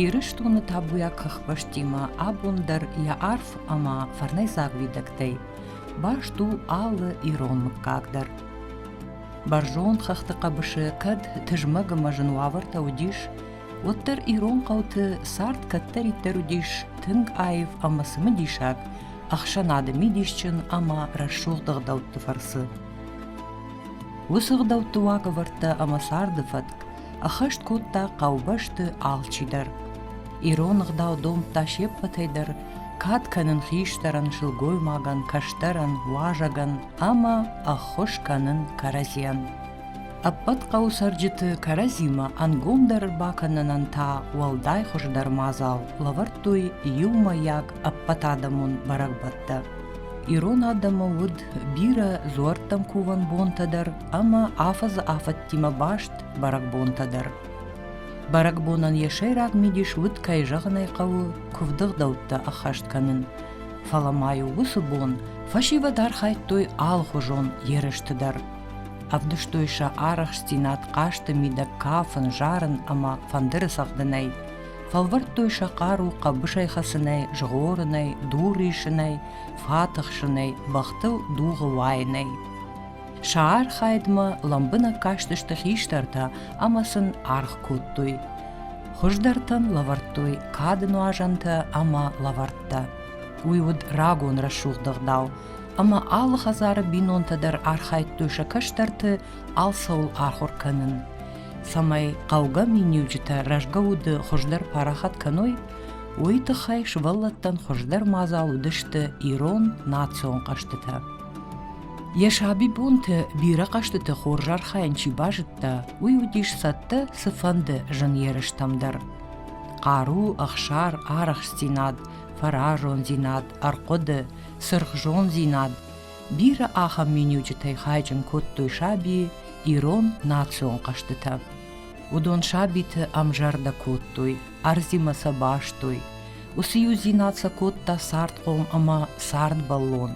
Ирыстоны табуйаг хӕхбӕстимӕ абон дӕр йӕ арф ӕмӕ фӕрнӕйдзаг уидӕгтӕй баст у алы ирон мыггаг дӕр. Бӕрзонд хӕхты хъӕбысы кӕд тызмӕг ӕмӕ зын уавӕртӕ уыдис, уӕддӕр ирон хъӕуты цард кӕддӕриддӕр уыдис тынг аив ӕмӕ цымыдисаг, ӕхсӕнады мидисджын ӕмӕ рӕсугъд ӕгъдӕутты фӕрцы. Уыцы ӕгъдӕутты уагӕвӕрдтӕ ӕмӕ царды фӕтк ӕххӕст кодта хъӕубӕсты алчидӕр. Ирон ӕгъдау домдта се ппӕтӕй дӕр кад кӕнын хистӕрӕн, сылгоймагӕн, кӕстӕрӕн, уазӕгӕн ӕмӕ ӕххуыс кӕнын кӕрӕдзийӕн. Ӕппӕт хъӕуы цӕрджыты кӕрӕдзимӕ ӕнгомдӕр ӕрбакӕнынӕн та уӕлдай хуыздӕр мадзал лӕвӕрдтой иумӕйаг ӕппӕтадӕмон бӕрӕгбӕттӕ. Ирон адӕмы уыд бирӕ дзуӕрттӕм кувӕн бонтӕ дӕр ӕмӕ афӕдзы афӕттимӕ баст бӕрӕгбонтӕ дӕр. Бӕрӕгбонӕн йӕ сӕйраг мидис уыд, кӕй зӕгъын ӕй хъӕуы, куывды ӕгъдӕуттӕ ӕххӕст кӕнын. Фӕлӕ ма-иу уыцы бон фӕсивӕд архайдтой алыхуызон ерысты дӕр. Ӕвдыстой сӕ арӕхстдзинад хъазты мидӕг кафын, зарын ӕмӕ фӕндыры цӕгъдынӕй. Фӕлвӕрдтой сӕ хъару хъӕбысӕй хӕцынӕй, згъорынӕй, дур исынӕй, фатыхсынӕй, бӕхтыл дугъы уайынӕй. Сӕ архайдмӕ лӕмбынӕг кастысты хистӕртӕ ӕмӕ сын аргъ кодтой. Хуыздӕртӕн лӕвӕрдтой кады нуазӕнтӕ ӕмӕ лӕвӕрттӕ. Уый уыд рагон рӕсугъд ӕгъдау, ӕмӕ алы хӕдзары бинонтӕ дӕр архайдтой сӕ кӕстӕрты алцӕуыл ахуыр кӕнын. Цӕмӕй хъӕугӕ миниуджытӕ рӕзгӕ уды хуыздӕр парахат кӕной, уый тыххӕй сывӕллӕттӕн хуыздӕр мадзал уыдысты ирон национ хъӕзтытӕ. Йӕ сабибонты бирӕ хъӕзтыты хорз архайын чи базыдта, уый уыдис цӕттӕ цыфӕнды зын ерыстӕм дӕр. Хъару, ӕхсар, арӕхстдзинад, фӕразондзинад, ӕрхъуыды, цыргъзондзинад бирӕ ахӕм миниуджытӕй хайджын кодтой сабийы ирон национ хъӕзтытӕ. Уыдон сабиты ӕмзӕрдӕ кодтой, ӕрдзимӕ сӕ бастой. Уыцы иудзинад сӕ кодта цардхъом ӕмӕ цардбӕллон.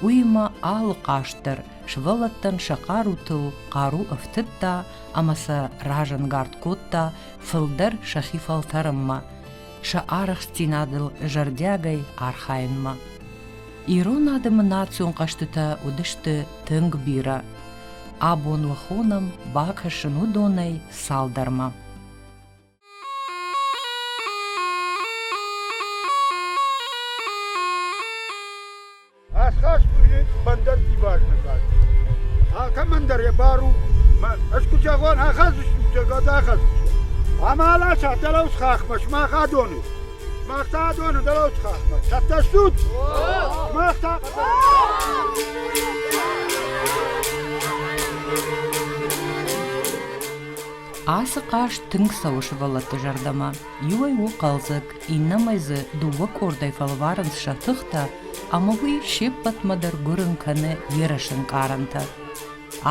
Уыимӕ алы хъазт дӕр сывӕллӕттӕн сӕ хъарутыл хъару ӕфтыдта ӕмӕ сӕ разӕнгард кодта фылдӕр сӕхи фӕлтӕрынмӕ, сӕ арӕхстдзинадыл зӕрдиагӕй архайынмӕ. Ирон адӕмы национ хъӕзтытӕ уыдысты тынг бирӕ. Абон уӕ хонӕм бакӕсын уыдонӕй цалдӕрмӕ. Ӕсхӕсбыны бӕндӕнти базныгад. Алкӕмӕн дӕр йӕ бар у. Ӕз куы зӕгъон, ахӕсдзыстут, зӕгъӕд ахӕсдзыстут. Ӕмӕ аласа дӕлӕус хахмӕ, сымах адоны. Сымах та адоны дӕлӕус хахмӕ. Цӕттӕ стут? Сымах та... Ацы хъазт тынг цӕуы сывӕллӕтты зӕрдӕмӕ. Иуӕй у хъӕлдзӕг, иннӕмӕй дзы дыууӕ къордӕй фӕлварынц сӕ тыхтӕ ӕмӕ уый се ппӕтмӕ дӕр гуырын кӕны ерысы ӕнкъарӕнтӕ.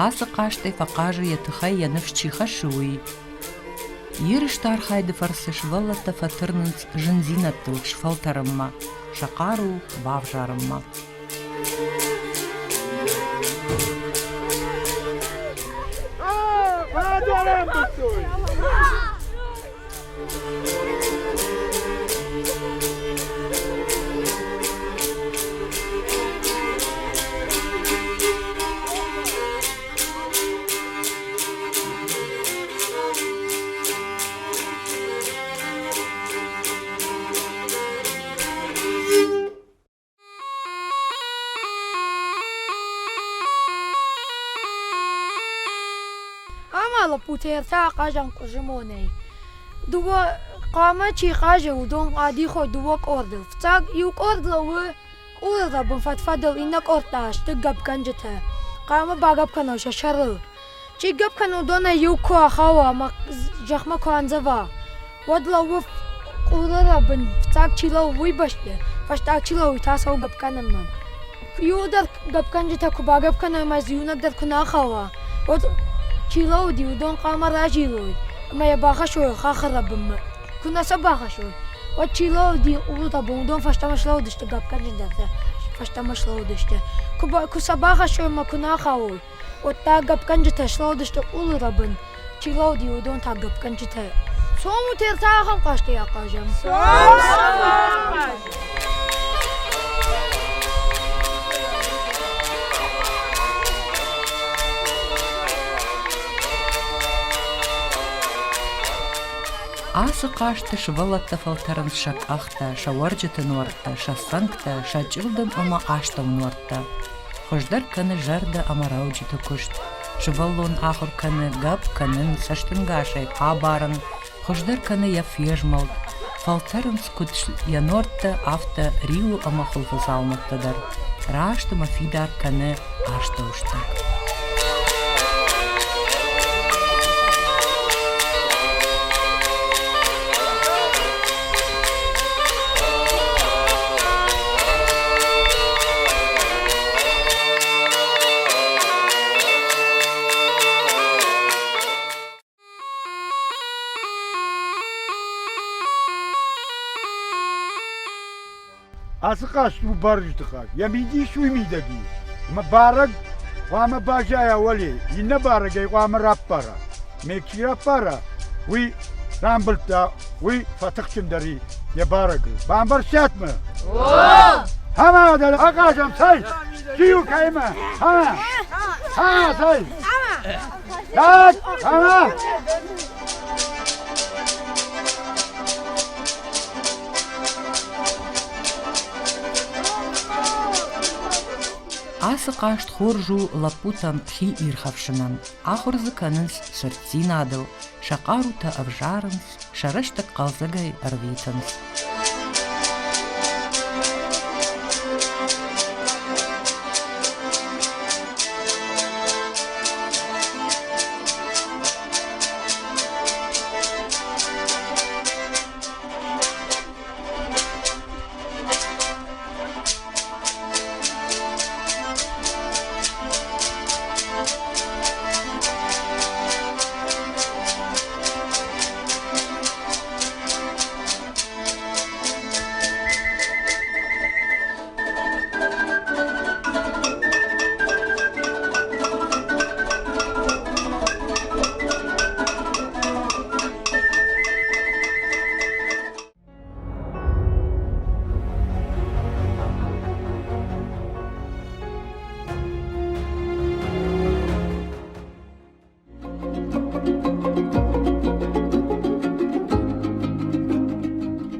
Ацы хъазтӕй фӕхъазы йӕ тыхӕй йӕ ныфс чи хӕссы, уый. Ерысты архайды фӕрцы сывӕллӕттӕ фӕтырнынц зындзинӕдтыл сфӕлтӕрынмӕ, сӕ хъару бавзарынмӕ. Ӕмӕ лӕппутӕ ӕртӕ ахъазӕн къуызымонӕй. Дыууӕ хъуамӕ чи хъазы, уыдон адихой дыууӕ къордыл. Фыццаг иу къорд лӕууы къулы рӕбын фӕд-фӕдыл, иннӕ къорд та сты гӕпгӕнджытӕ. Хъуамӕ багӕпп кӕной сӕ сӕрыл. Чи гӕпп кӕны, уыдонӕй иу куы ахауа ӕмӕ зӕхмӕ куы андзӕва, уӕд лӕууы къулы рӕбын, фыццаг чи лӕууы, уый бӕсты, фӕстаг чи лӕууы, уый та цӕуы гӕпп кӕнынмӕ. Иуылдӕр гӕпгӕнджытӕ куы багӕпп кӕной ӕмӕ дзы иунӕг дӕр куы нӕ ахауа, уӕд чи лӕууыди, уыдон хъуамӕ разилой ӕмӕ йӕ бахӕссой хахы рӕбынмӕ. Куы нӕ сӕ бахӕссой, уӕд чи лӕууыди къулы рӕбын, уыдон фӕстӕмӕ слӕууыдысты гӕпгӕнджытӕ фӕстӕмӕ слӕууыдысты. Куы сӕ бахӕссой ӕмӕ куы нӕ ахауой, уӕд та гӕпгӕнджытӕ слӕудысты къулы рӕбын, чи лӕуди, уыдон та гӕпгӕнджытӕ. Цомут ӕртӕ ахӕм хъазтӕй ахъазӕм. Ацы хъазты сывӕллӕттӕ фӕлтӕрынц сӕ къӕхтӕ, сӕ уӕрджыты нуӕрттӕ, сӕ цӕнгтӕ, сӕ чъылдым ӕмӕ астӕунуӕрттӕ. Хуыздӕр кӕны зӕрдӕ ӕмӕ рӕуджыты куыст. Сывӕллон ахуыр кӕны гӕпп кӕнын, цӕстӕнгасӕй абарын, хуыздӕр кӕны йӕ фезмӕлд, фӕлтӕрынц куыд йӕ нуӕрттӕ, афтӕ риуы ӕмӕ хуылфы дзаумӕттӕ дӕр, раст ӕмӕ фидар кӕны астӕуыстӕг. Ацы хъазт у бӕрджыты хъазт. Йӕ мидис уый мидӕг и, ӕмӕ барӕг хъуамӕ баззайа уӕле, иннӕ барӕг ӕй хъуамӕ раппара. Ме чи раппара, уый рамбылдта, уый фӕтыхджындӕр и йӕ барӕгыл. Бамбӕрстат мӕ? Ӕмӕ дӕр ахъазӕм, цӕй! Чи у кӕимӕ? Ӕмӕ! Ӕмӕ, цӕй! Так, ӕмӕ! Ацы хъазт хорз у лӕппутӕн хи ирхӕфсынӕн. Ахуыр дзы кӕнынц цырддзинадыл, сӕ хъарутӕ ӕвзарынц, сӕ рӕстӕг хъӕлдзӕгӕй ӕрвитынц.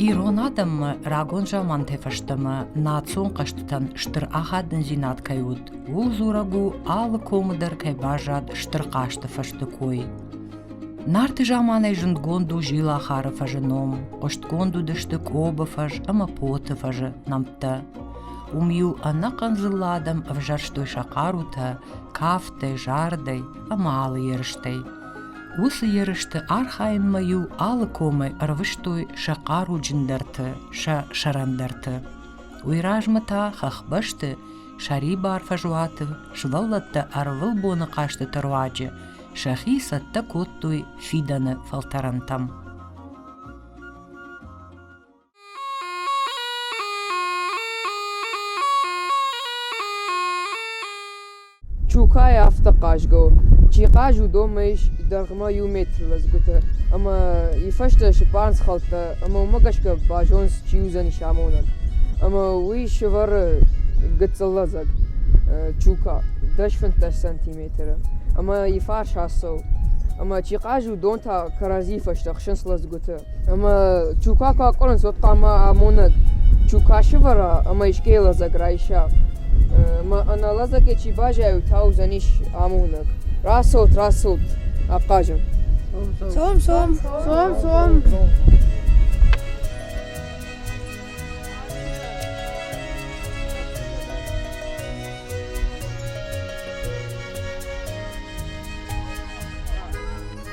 Ирон адӕммӕ рагон замантӕй фӕстӕмӕ национ хъӕзтытӕн стыр ахадындзинад кӕй уыд, ууыл дзурӕг у, алы комы дӕр кӕй баззад стыр хъазты фӕзты кой. Нарты заманӕй зындгонд у Зилахары фӕзы ном, хъуыстгонд уыдысты Къобы фӕз ӕмӕ Поты фӕзы нӕмттӕ. Уым-иу ӕнӕхъӕн дзыллӕ адӕм ӕвзӕрстой сӕ хъарутӕ, кафтӕй, зардӕй ӕмӕ алы ерыстӕй. Уыцы ерысты архайынмӕ-иу алы комӕй ӕрвыстой сӕ хъаруджындӕрты, сӕ сӕрӕндӕрты. Уый размӕ та хӕхбӕсты сӕрибар фӕзуаты сывӕллӕттӕ ӕрвылбоны хъӕзтыты руаджы сӕхи цӕттӕ кодтой фидӕны фӕлтӕрӕнтӕм. Чукайы афтӕ хъазгӕ у. Чи хъазы, уыдонмӕ ис дӕргъмӕ иу метры лӕдзгуытӕ ӕмӕ йӕ фӕстӕ сыппарынц хӕлттӕ ӕмӕ уымӕ гӕсгӕ базонынц, чи уыдзӕнис амонӕг. Ӕмӕ уый сӕвӕры гыццыл лӕдзӕг чука, 10-15 сантиметры ӕмӕ йӕ фарс ацӕуы. Ӕмӕ чи хъазы, уыдон та кӕрӕдзийы фӕстӕ хсынц лӕдзгуытӕ. Ӕмӕ чука куы акъуырынц, уӕд хъуамӕ амонӕг чука сӕвӕра ӕмӕ искӕй лӕдзӕг райса. Ӕмӕ ӕнӕ лӕдзӕгӕй чи баззайы, уый та уыдзӕнис амонӕг. Рацӕут, рацӕут, ахъазӕм. Цом, цом, цом, цом.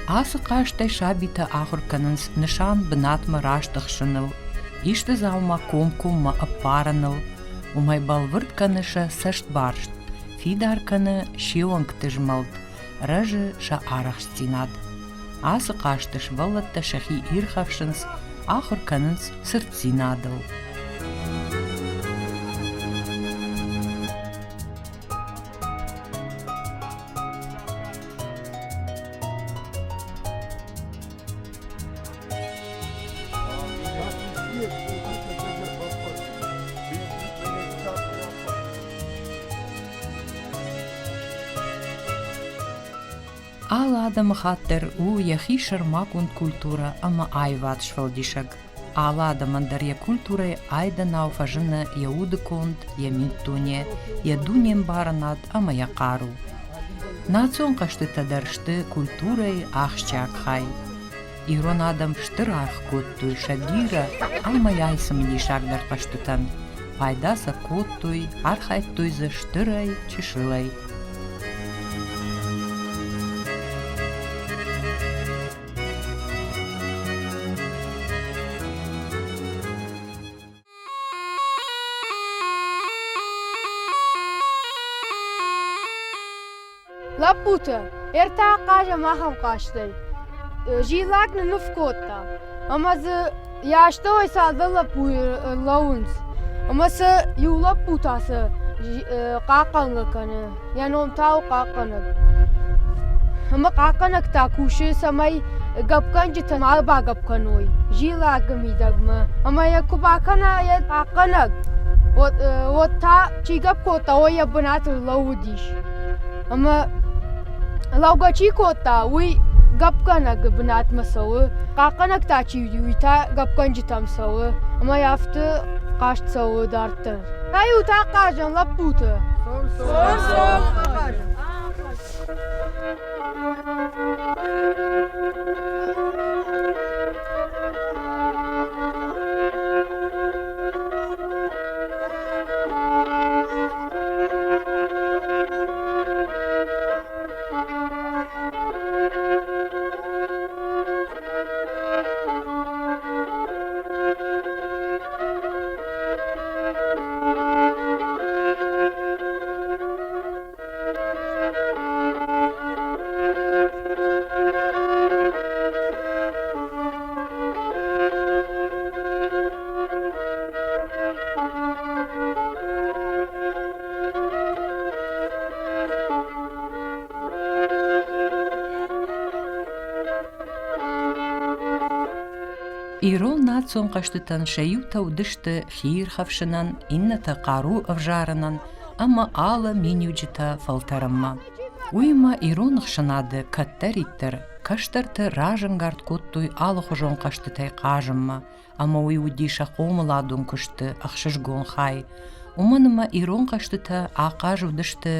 Ацы хъазтӕй сабитӕ ахуыр кӕнынц нысан бынатмӕ раст ӕхсыныл, исты дзаума комкоммӕ ӕппарыныл. Уымӕй бӕлвырд кӕны сӕ цӕстбарст, фидар кӕны се уӕнгты змӕлд, рӕзы сӕ арӕхстдзинад. Ацы хъазты сывӕллӕттӕ сӕхи ирхӕфсынц, ахуыр кӕнынц цырддзинадыл. адӕмыхатт дӕр у йӕхи сӕрмагонд культурӕ ӕмӕ аивад сфӕлдисӕг. Алы адӕмӕн дӕр йӕ культурӕйы айдӕнау фӕзыны йӕ удыконд, йӕ миддуне, йӕ дунембарынад ӕмӕ йӕ хъару. Национ хъӕзтытӕ дӕр сты культурӕйы ахсджиаг хай. Ирон адӕм стыр аргъ кодтой сӕ бирӕ ӕмӕ йӕ цымыдисагдӕр хъӕзтытӕн, пайда сӕ кодтой, архайдтой дзы стырӕй, чысылӕй. Лӕппутӕ, ӕртӕ ахъазӕм ахӕм хъазтӕй. Зиллакк нынныв кодта, ӕмӕ дзы йӕ астӕуӕй цалдӕр лӕппуйы лӕууынц. Ӕмӕ сӕ иу лӕппу та сӕ хъахъхъӕнгӕ кӕны, йӕ ном та у хъахъхъӕнӕг. Ӕмӕ хъахъхъӕнӕг та кусы, цӕмӕй гӕпгӕнджытӕ ма багӕпп кӕной зилӕгы мидӕгмӕ. Ӕмӕ йӕ куы бакӕна йӕ хъахъхъӕнӕг, уӕд та чи гӕпп кодта, уый йӕ бынаты лӕууыдис. Ӕмӕ лӕугӕ чи кодта, уый гӕпгӕнӕгы бынатмӕ цӕуы, хъахъхъӕнӕг та чи уыди, уый та гӕпгӕнджытӕм цӕуы, ӕмӕ афтӕ хъазт цӕуы дарддӕр. Та-иу та хъазӕн лӕппутӕ. Цом, Ирон национ хъӕзтытӕн сӕ иутӕ уыдысты хиирхӕфсынӕн, иннӕтӕ хъару ӕвзарынӕн ӕмӕ алы миниуджытӕ фӕлтӕрынмӕ. Уыимӕ ирон ӕхсӕнады кӕддӕриддӕр кӕстӕрты разӕнгард кодтой алыхуызон хъӕзтытӕй хъазынмӕ, ӕмӕ уый уыди сӕ хъомыладон куысты ӕхсызгон хай, уымӕн ӕмӕ ирон хъӕзтытӕ ахъаз уыдысты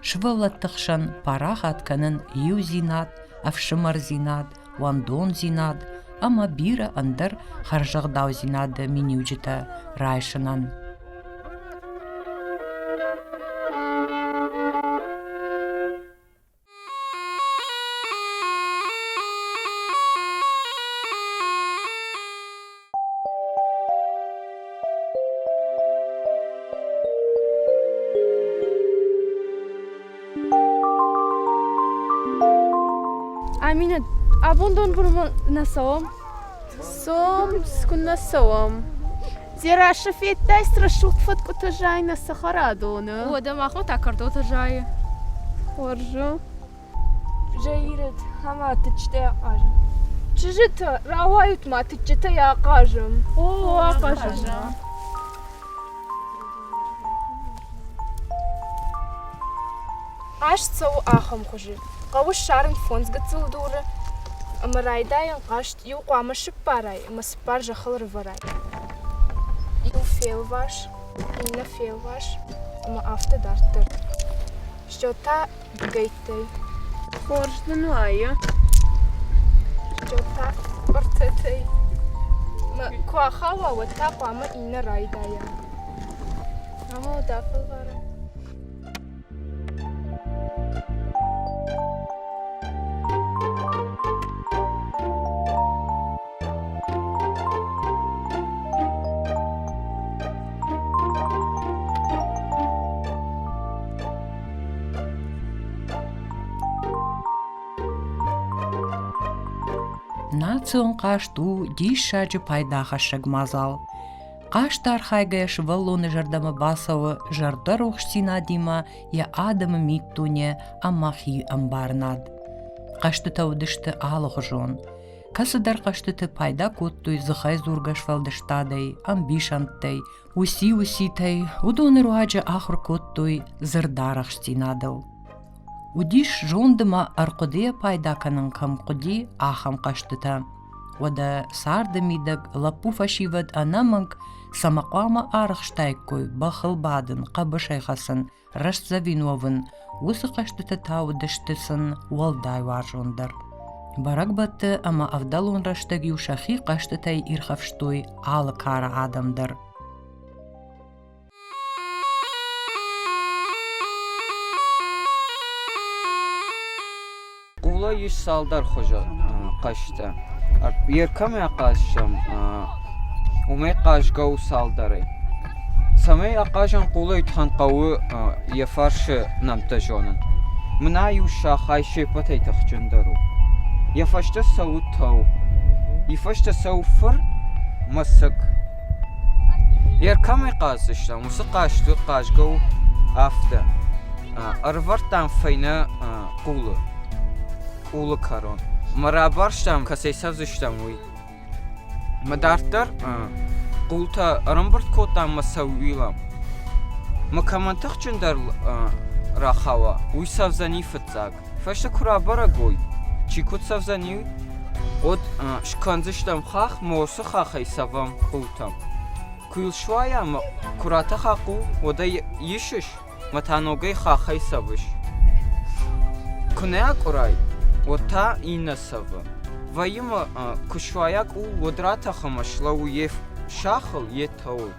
сывӕллӕтты хсӕн парахат кӕнын иудзинад, ӕфсымӕрдзинад, уӕндондзинад ӕмӕ бирӕ ӕндӕр хӕрзӕгъдаудзинады миниуджытӕ райсынӕн. Аминӕт, абон донбылмӕ нӕ цӕуӕм? Цом, куыннӕ цӕуӕм. Дзерассӕ федтай цы рӕсугъд фӕткъуытӕ зайы нӕ цӕхӕрадоны? Уӕдӕ махмӕ та кӕрдотӕ зайы. Хорз у. Заирӕт, ӕмӕ тыччытӕй ахъазӕм. Чызджытӕ, рауайут-ма, тыччытӕй ахъазӕм. О, ахъазӕм. Хъазт цӕуы ахӕм хуызы. Хъӕуы ссарын фондз гыццыл дуры ӕмӕ райдайӕн хъазт иу хъуамӕ сыппарай ӕмӕ цыппар зӕххыл ӕрывӕрай. Иу фелвас, иннӕ фелвас ӕмӕ афтӕ дарддӕр. Стӕй та дыгӕйттӕй. Хорз дын уайы. Стӕй та ӕртӕтӕй. Мӕ куы ахауа, уӕд та хъуамӕ иннӕ райдайа. Ӕмӕ уӕд афӕлварӕм. Национ хъазт у диссаджы пайдахӕссӕг мадзал. Хъазт архайгӕйӕ сывӕллоны зӕрдӕмӕ бацӕуы зӕрдӕрухсдзинадимӕ йӕ адӕмы миддуне ӕмӕ хиӕмбарынад. Хъӕзтытӕ уыдысты алыхуызон. Кӕцыдӕр хъӕзтыты пайда кодтой дзыхӕйдзургӕ сфӕлдыстадӕй, ӕмбисӕндтӕй, уыци-уыцитӕй, уыдоны руаджы ахуыр кодтой дзырдарӕхстдзинадыл. Уыдис зонд ӕмӕ ӕрхъуыдыйӕ пайда кӕнын кӕм хъуыди, ахӕм хъӕзтытӕ. Уӕдӕ царды мидӕг лӕппу-фӕсивӕд ӕнӕмӕнг цӕмӕ хъуамӕ арӕхстаиккой бӕхыл бадын, хъӕбысӕй хӕцын, рӕстдзӕвин уӕвын, уыцы хъӕзтытӕ та уыдысты сын уӕлдай уарзондӕр. Бӕрӕгбӕтты ӕмӕ ӕвдӕлон рӕстӕг-иу сӕхи хъӕзтытӕй ирхӕфстой алы кары адӕм дӕр. Хъулӕй ис цалдӕр хуызы хъазтӕ. Йе кӕмӕй ахъазӕм, уымӕй хъазгӕ у цалдӕрӕй. Цӕмӕй ахъазӕм хъулӕй тыххӕн хъӕуы йӕ фарсы нӕмттӕ зонын. Мына иу сахай се ппӕтӕй тыхджындӕр у. Йӕ фӕстӕ цӕуы тау. Йӕ фӕстӕ цӕуы фыр мӕсыг. Йе ркӕмӕй хъаздзыстӕм, уыцы хъазты хъазгӕ у афтӕ. Ӕрывӕрдтам фӕйнӕ къулы, къулы кӕрон. Мӕ рабарстам, кӕцӕй цӕвдзыстӕм, уый. Мӕ дарддӕр хъултӕ ӕрӕмбырд кодтам мӕ сӕууилӕм. Мӕ кӕмӕн тыхджындӕр рахауа, уый цӕвдзӕни фыццаг. Фӕстӕ куы рабӕрӕг уой, чи куыд цӕвдзӕни, уӕд скӕндзыстӕм хахх мӕ уыцы хаххӕй цӕвӕм хъултӕм. Куы йыл суайа ӕмӕ куы ратӕха хъул, уӕд ӕй исыс мӕ та ногӕй хаххӕй цӕвыс. Куы нӕ акъуырай, уӕд та иннӕ цӕвы. Вӕййы ма, куы суайа къул, уӕд ратӕхы мӕ слӕууы йе сахыл, йе тӕуыл.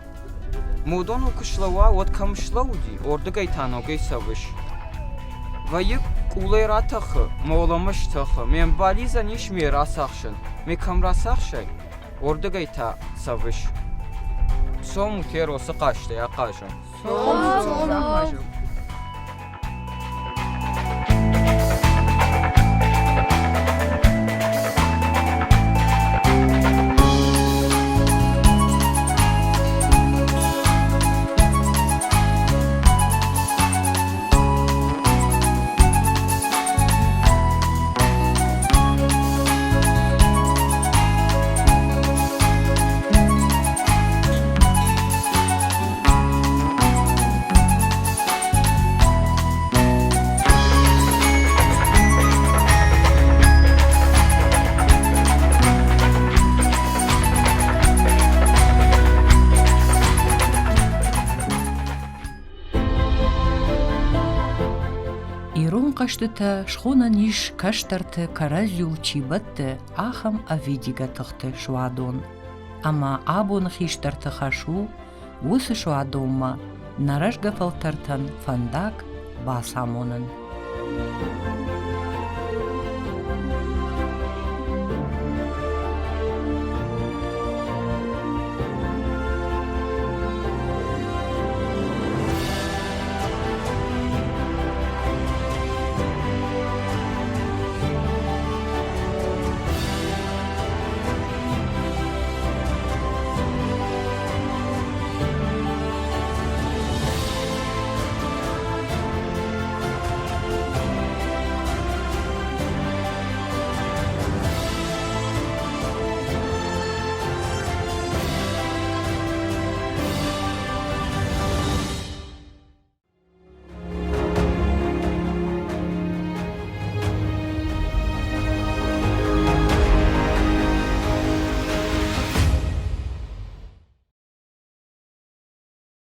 Модоныл куы слӕууа, уӕд кӕм слӕууыди, уырдыгӕй та ногӕй цӕвыс. Вӕййы къулӕй ратӕхы, мӕ уӕлӕмӕ стӕхы, ме мбалидзӕн ис ме рацахсын, ме кӕм рацахсай, уырдыгӕй та цӕвыс. Цом Утеросы хъазтӕй ахъазӕм. Ирон хъӕзтытӕ схонӕн ис кӕстӕрты кӕрӕдзиуыл чи бӕтты, ахӕм ӕвидигӕ тыхты суадон. Ӕмӕ абоны хистӕрты хӕс у уыцы суадонмӕ нӕ рӕзгӕ фӕлтӕртӕн фӕндаг бацамонын.